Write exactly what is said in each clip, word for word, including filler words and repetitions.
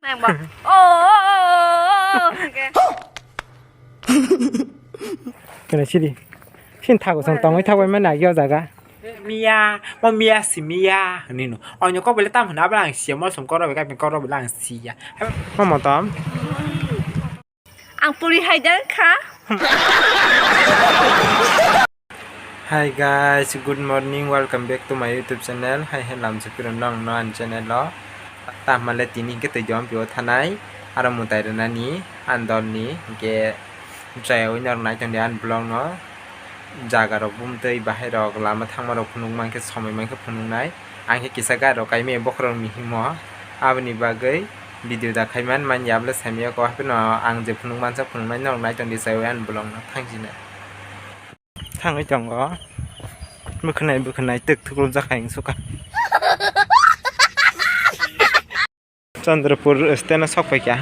Nang ba. Oh, oh, oh, oh, oh, hwnkhe. Kena sidi. Sin thago song tongwi thagwi mani agi o jaga. Miya, mo miya si miya, hwnwi no. Onyo kok bele tam hwnwi abla ang siya, mo som koro bele, koro bele ang siya. Mo motom. Ang puri hai dan kha. Hi guys, good morning, welcome back to my YouTube channel. Hai hai lamsa piro nong no ani channel o. Tamale tini hwnkhe twi jom pio thanai. Aro mutai rwnani andol ni hwnkhe chaywi norok nai tongdi ani vlog no. Jaga rok bumtwi bahai rok lama thangma rok phunuk mankhe somoi mankhe phunuknai. Ang khe kisa gari rok kaimai bokhorok ni himo. Aboni bagwi video da khaiman manya abole saimaya ko hapheno ang je phunuk mansa phunuknai norok nai tongdi chaywi ani vlog no thangsinai. Thangwi tongo. Bwkhwnai bwkhwnai twk thuklumjak hai wngsuka. Chandrapur stand o sok paikha.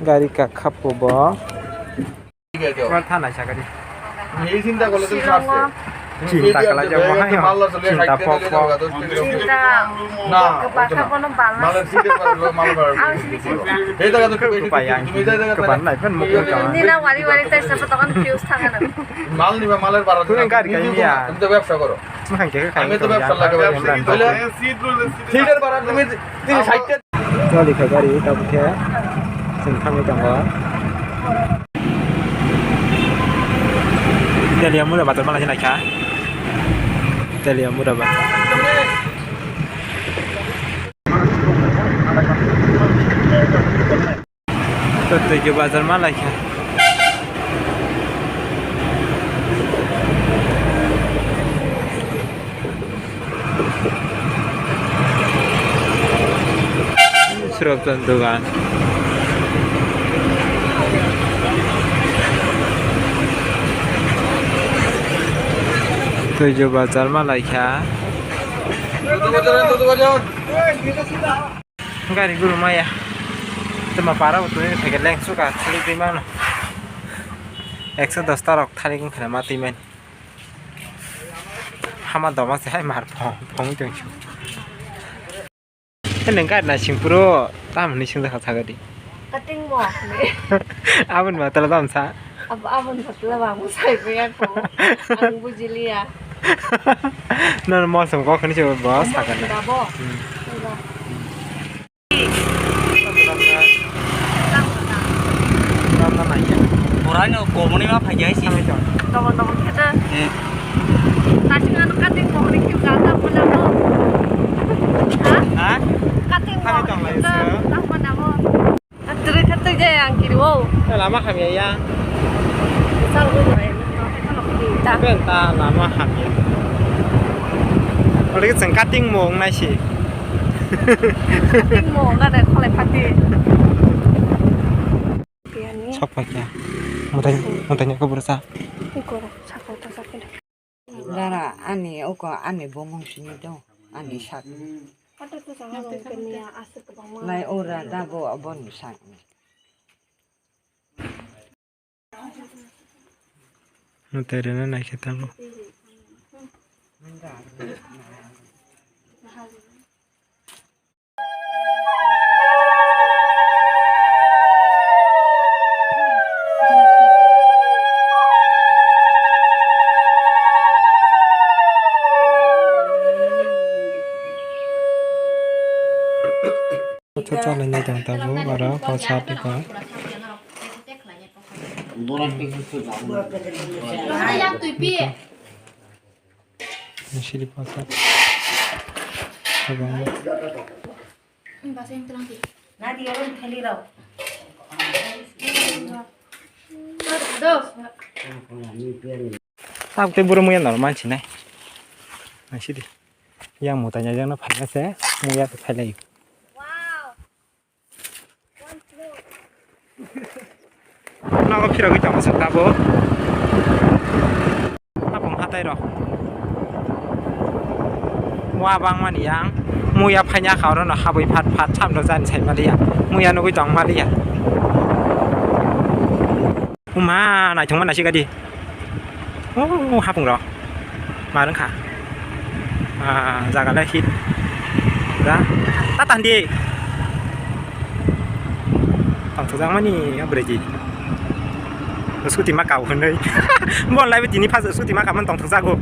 Gari kakhapo bo. Mal thanai sakani. এই চিন্তা করলে তুমি ফার্স্টে। তুমি চিন্তা করলে যে মহায় চিন্তা পক পক। চিন্তা না, বাসা কোনো বালা। মালের সিটে পারলো, মাল বার। আমি চিনি কি? এই জায়গা তো তুমি এই জায়গা তো পারলাই ফেন মুখ করতে। নিনা ওয়ারি ওয়ারি তাই সব তখন ফিউজ থাকে না। মাল নিবা, মালের বারো তুমি গাড়ি কাই নিয়া। তুমি তো ব্যবসা করো। আমি তো ব্যবসা লাগে, ব্যবসা। তাহলে সিটের বারো তুমি, তুমি ষাট টা। Choli kha gari tabuk khe chwng thangwi tongo. Delhi o mura bazar mala se naikha. Delhi o mura bazar. To twi bazar mala kha. Surabton dogan. Toijo bazar malaikha. Gari guru maya. Tuma para bo tuni theke leng suka thili twi mano. Ekso dos ta rok thali wngkha na ma twi mani. Hama doma se hai mar phong phong tong chu. Neng gari na sing puro tam ni sing jakha sagadi. Kating mo. Abon ma tala tam sa. Ab-, abon ma tala ba mo sai ko ya ko. Ang bujiliya. Non mo som ko khani se bo sagadi. Dabo. Hmm. Dabo. Borano komoni ma phai jai si. Tongol tongol khete. Eh. Kasing ano kating mohori kyu kata pula mo. Ha? Ha? Kating mo. Kami tong lai khete. Tah mana mo. Atere khete jai ang kiri wo. Eh, lama kami ya. Sal go jai. Ta. Ben ta lama kami. Ori ke seng kating mo nai si. Kating mo na de kholai phati. Sok paikha. Mutai, mutai ni kubur sa. Dara ani oko ani bomong sini do ani sak. Lai ora da bo aboni sak. Mutai rena naikhe tabuk. Kotha chalai nai tong tabuk aro kotha tiko. Siri pasa. Abang. Tabuk tei boro muya norok mansinai. Naisidi. Yang mutai yang no phaina se muya se phailai. Nogo phirogwi tongo chwng tabuk. Hapung hatai rok. Wa bangmani yang muya phaina kha orono habwi phat phat samno jani sai maliya. Muya nugwi tong maliya. Uma naithokma naisik adi. Oh, hapung rok. Ma wngkha. Ah, jaga le hit. Da, ta tandi. Tongthokjakmani o bwrwi di. Scooty ma kau hwnwi. Bon lai tini phas scooty ma kaman tongthokjago.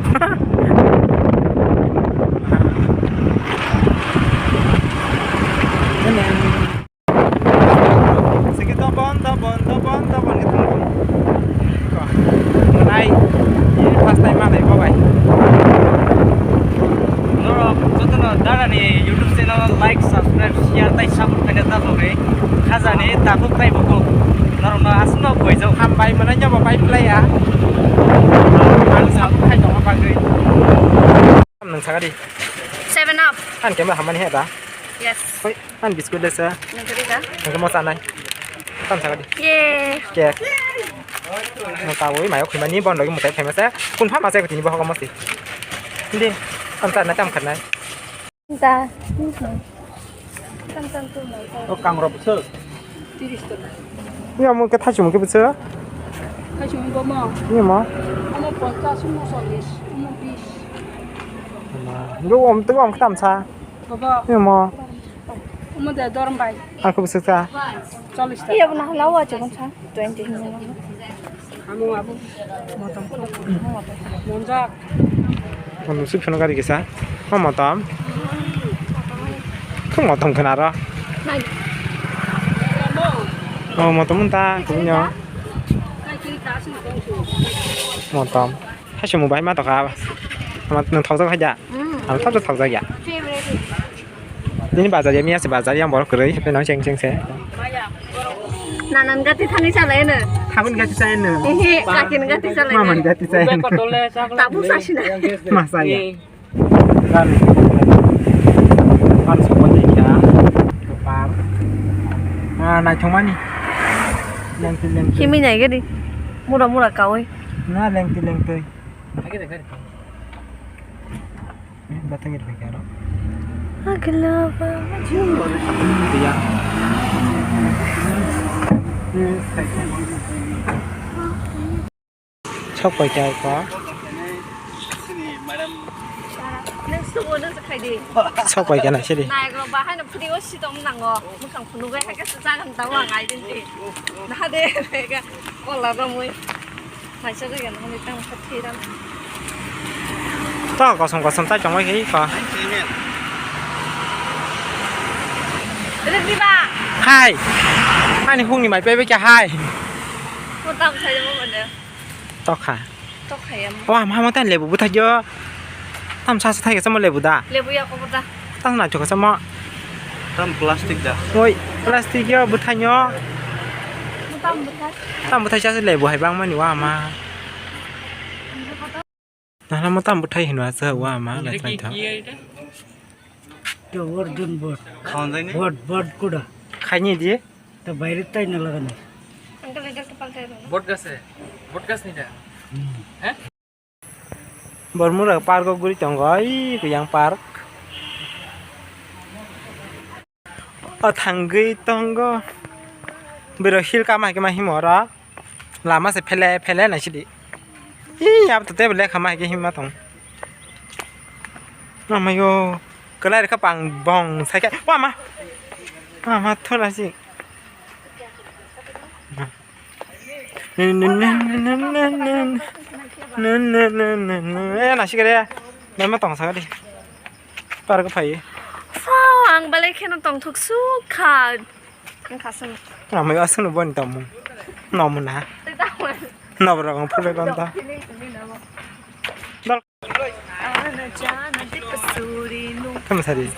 Sigi dobon, dobon, dobon, dobon, dobon. Nai, ini first time mana ibo bai? Norok jotono darani YouTube channel like, subscribe, share tai support khaina ta bagwi khajani takhuk tai bukhuk. Norokno aswkno buijak. Hambai mwnai jabo bai playa. Ang support khai tongma bagwi. Nang sagadi. Seven up. Ang kemba hamani heda. Yes. Ani biscuit desa. Nang kari ka? Nang mo sanai. Tam sagadi. Ye. Cake. Nang tawi mayo khimani bon logi mutai famous. Kun pha masa tini bo hogo mosi. Hindi. Tam sa na tam khanai. Ta. Tam tam tu mai. O kangrok bwswk. Tiris taka. Ni omo ke thaichung ke bwswk? Thaichung bo mo. Ni omo. Omo ponchas, omo chollish, omo bish. Ni om tu om tam sa. Baba. Ni omo. Omo de dorom bai. Ako bwswk sa. Chollish taka. Iya, bwna hala wa chukun sa. Twenty hinwi. Amo abo. Motom. Monjak. Motom sik phano gari kisa. O motom. Khung motom khana ro. Nai. O motom unta kubunyo. Motom. Haisimo bai ma tokha. Ama nang thokjak hai da. Mm. Ang thokjak thokjak ya. Favorite. Nini bazar ya, miya se bazar yang borok kwrwi, hape no cheng cheng se. Nanan gati thani salai no. Thabun gati sai no. Ehe, kakin gati salai no. Maman gati sai no. Tabuk sasina. Masa ya. Kan. Kan sopan ya. Kepar. Ah, naithokmani. Lengtwi lengtwi. Himwi nai gadi. Mura mura kawi. Na lengtwi lengtwi. Batang ir pakai aro. Agla ba. Iya. Sok pai kha ko. Next to one is khaidi. Sok pai kha na sidi. Nai go bahai no phuti o sitom nango. Mukhang phunugwi hai khe se jagan tamo ang identity. Na de ga kola romwi. Naisa jaga no ni tang kha thiram. To kosom kosom tai tongwi khe ko. Rwdi ba. Hai. Ani hungni mai pebe khe hai. Mo tam sai mo mane. Tokha. Tokha ya mo. Wa ma mo tan lebu buthai jo. Tam sa sa thai khe mo lebu da. Lebu ya ko da. Tang na chukha sama. Tam plastic da. Oi, plastic yo bwthanyo. Tam bwthai. Tam bwthai chasa lebu hai bang mani wa ma. Nahla mo tam bwthai hinwa sa wa ma lai thai tha. To organ bot. Bot, bot kuda. Khaini di. To baire tai na lagana. Uncle, idhar to palte hai. Bot gas hai. Bot gas nahi da. Hmm. Hai? Bormura park o guri tongo, oi kuyang park. O thangwi tongo. Bwrwi hill kama hikhe ma himo oro. Lama se phele phele naisidi. Ih, abo to tebo lekha ma hikhe himma tong. Mamayo, kwlai rwkha pang bong saikhe. Wama. Wama thona si. Eh, nasikere. Naima tong sakadi. Park phai. Fa, ang belai kheno tongthok sukha. Ang khasung. Namai asung boni tongmung. Nomuna. Nobrok ang phule konta. Tamo sari.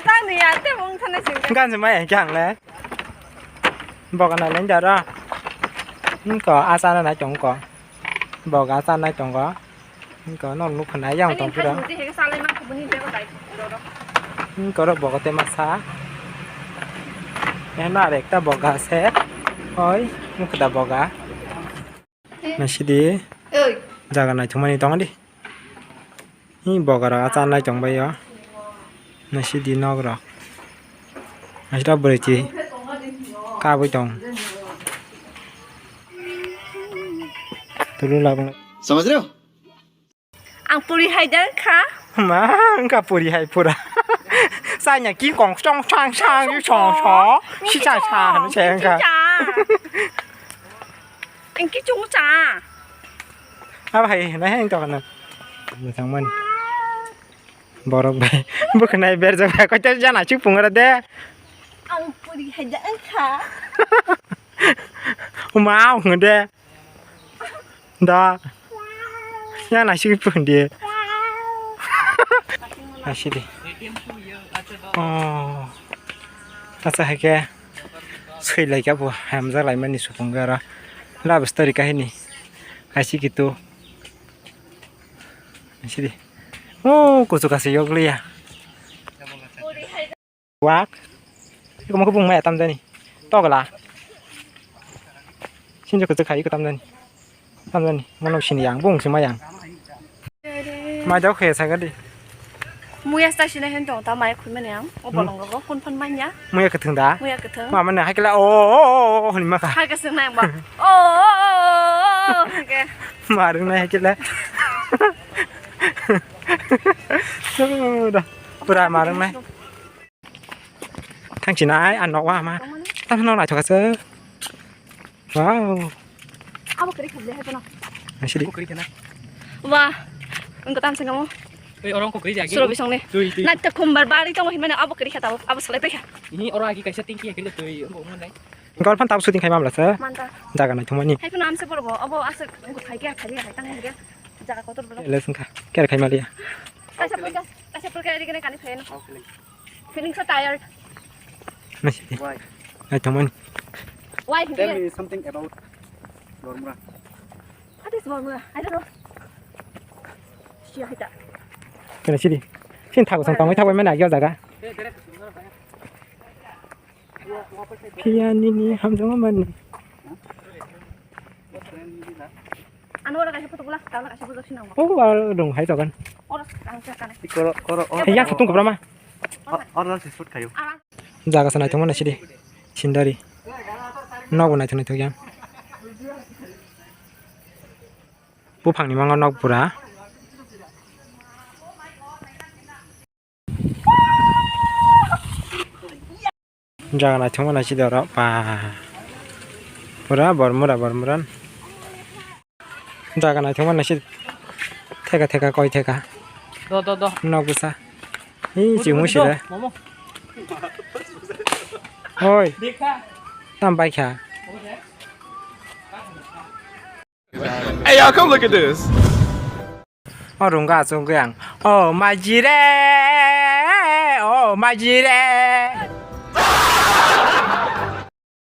Tangni ya, tei mung thana sing. Gan se mai kya ang le. Boga nai len jara. Ko asa na nai tong ko. Boga asa nai tong ko. Ko no nuk khna yang tong pura. Ko ro boga te masa. Eno ar ekta boga se. Oi, nuk da boga. Naisidi. Oi. Jaga naithokmani tongdi. Hi bogarok achanai tongbaio. Naisidi nogrok. Naisida bwrwi chi kabui tong. Tulu labang. समझ रहे हो? Ang puri hai da wngkha. Ma, wngkha puri hai pura. Chanya ki kong chong chang chang yu chong chong. Si chang chang hanu se wngkha. Ang ki chung cha. Abo hai nai hai wngkha na. Mwthang mani. Borok bai bwkhanai berjak bai koita jana chik pungra de. Ang puri hai da wngkha. Uma ong de. Da. Ya nasi pun de. Nasi de. Oh. Asa hai ke. Sui lai ka bo hamjak lai mani supung gara. Love story kahini. Nasi gitu. Nasi de. Oh, kuchu kasi yok liya. Wak. Iko moko bung maya tamjani. Togla. Sinjo kuchu khai iko tamjani. Tamjani. Mono sini yang bung sima yang. Mai dok khe sagadi. Muya sta sini hen tong ta mai khun mani ang. O bolong go kun phan manya. Muya ketheng da. Muya ketheng. Ma mane hakila o o o o honi maka. Hai ka sing nang ba. O o o o o. Marung nai hakila. Da. Pura marung nai. Thangchinai, ang nokwa ma. Tamno naithok aswk. Wow. Abo kwrwi kha bwlai haino. Asidi. Abo kwrwi kha na. Wah. Wngkha tamswk amo. Twi oro wngkha kwrwi jagi. Suro bisong ni. Twi, twi. Naithok khumbar bari tongo hinmano abo kwrwi kha tabo. Abo salai paikha. Ini oro agi kaisa tingki hakile twi wngkha wngkha nai. Wngkha oro phano tabo shooting khai mamla sa. Manta. Jaga naithokmani. Hai phano amse borok bo. Abo aswk wngkha khai khe khai khe hai tang hai khe. Jaga kotor bwlai. Ele wngkha. Khe khai maliya. Kaisa purka, kaisa purka eri kene kani phai no. Feeling so tired. Nasi. Why? Ai, tomon. Why? Tell me something about Bormura. What is Bormura? I don't know. Siya hita. Kena sidi. Sin thago sang tangoi thago mana agya jaga. Phiya nini hamjong mani. Ano ora kaisa photo bula, tala kaisa photo sinang. Oh, aro dong hai tokan. Ora kaisa kana. Koro koro oro. Hey, ya satung kubra ma. Oro se shoot kayo. Jaga sa naithok mana sidi. Sindari. Nogo naithok naithok yang. Buphangni mango nok pura. Jaga naithokma naisidi oro ba. Pura bormura bormura. Jaga naithokma naisidi. Theka theka koi theka. Do do do. Nok bwsa. Hi chimui sire. Momo. Oi. Dekha. Tam baikha. Hey, y'all, come look at this. O rungga achuk yang. O majire, o majire.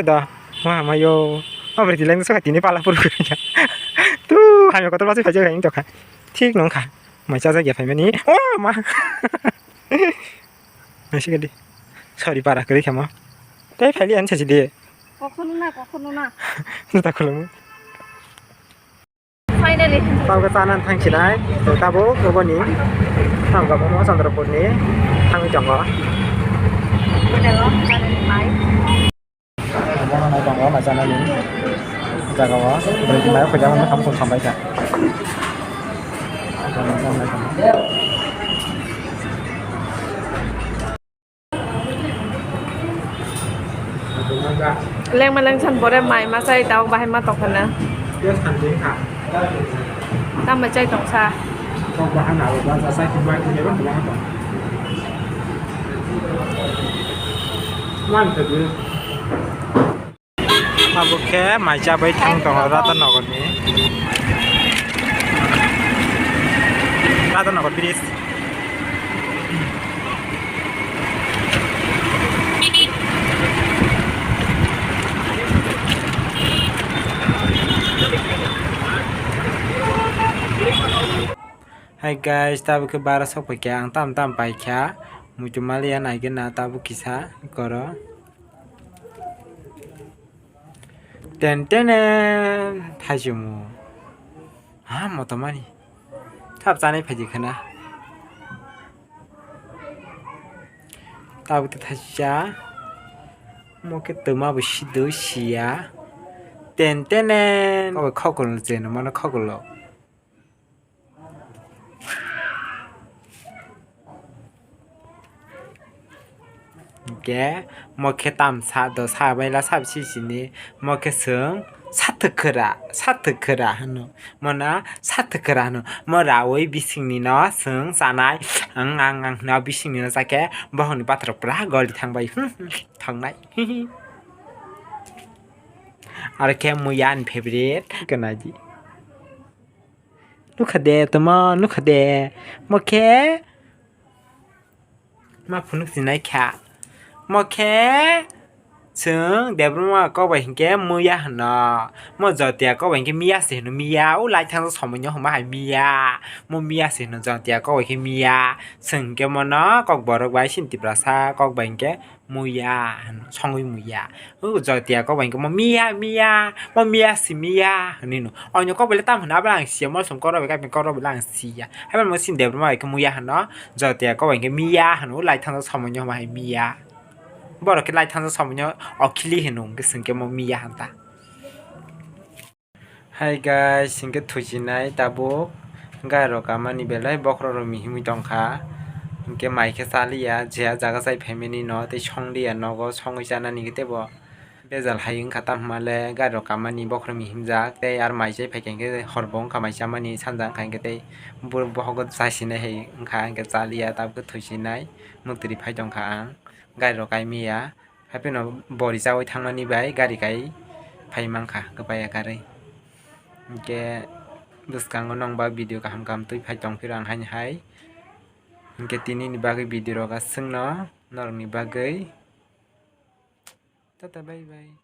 Da, ma mayo. O berti leng so tini pala puru. Tu, hamya kotor basi phajak yang tokha. Thik nongkha. Mai chajak ya phaimani. O ma. Nasi gadi. Sorry para kari khama. Tai phali an chasi de. Kokhono na, kokhono na. Juta khulum. Finally. Tabuk chana thangsinai. Tabuk oboni. Thangkha bomo Chandrapurni. Thangwi tongo. Hotel o, chana ni mai. Bono nai tongo, mai chanani. Jaga o. Bwrwi mai khojak no tham khum sambai kha. Lengma lengsan pore mai ma chai tao bahai ma tokha na. Tamo chai tongsa. Abo khe mai chabai thang tongo Radhanagar ni. Radhanagar bridge. Hi guys, tabuk khe bara sok paikha, ang tam tam paikha, muitu maliya naigena tabuk kisa koro. Ten tenen thaichumu. Ha, motomani. Thap chanai phaidi khana. Tabuk thaisa. Mo khe twma bo sido siya. Ten tenen. Kok khokolo cheno mano khokolo. Hingke mo khe tam sa do sa bai la sab si sini mo khe chwng sathwk khwra sathwk khwra hwno. Mo na sathwk khwra hwno. Mo rawi bisingni no chwng chanai ang ang ang hwna bisingni no chakhe bohrokni bathra pura goli thang bai. Thangnai. Aro khe muya ani favorite. Kanaji. Nukha de, tamo nukha de. Mo khe ma phunuk sinai kha. Mo khe chwng Debbarma kok bai hinkhe muya hwno. Mo Jotia kok bai hinkhe miya se hwno, miya. O lai thang somoinyo hwnba hai miya. Mo miya se hwno Jotia kok bai khe miya. Chwng hinkhe mono Kokborok bai sini Tiprasa kok bai hinkhe muya hwno, songwi muya. O Jotia kok bai hinkhe mo miya, miya, mo miya si miya hwnwi no. Onyo kok bai le tam hwno, abo le ang siya, mo som kok rok bai kok rok bai le ang siya. Haiphano mo sini Debbarma bai khe muya hwno, Jotia kok bai hinkhe miya hwno, o lai thang somoinyo hwnba hai miya. Borok khe lai thang somoinyo okhili hwno, hwnkhe chwng khe mo miya hwn ta. Hi guys, hinkhe thuchinai tabuk gari rok kamani belai bokhorok rok mihimwi tongkha, hinkhe mai khe chaliya, je a jaga chai phaimani no tei songliya nogo songwi chanani khe teibo bejal hai wngkha, tamo hwnba le gari rok kamani bokhorok mihimjak tei aro mai chai phaikha hinkhe hor bo wngkha mai chamani sanja wngkha hinkhe tei bo bohogo chasinai hai wngkha hinkhe chaliya tabuk thuchinai muktwi phai tongkha ang gari rok kaimiya. Hapheno bori chawi thangmani bai gari kai phai mankha kwbaiya karwi. Hinkhe bwskango nongba video kaham kaham twi phai tongphiro ang haini hai. Hinkhe tinini bagwi video rok aswkno norokni bagwi. Tata bye bye.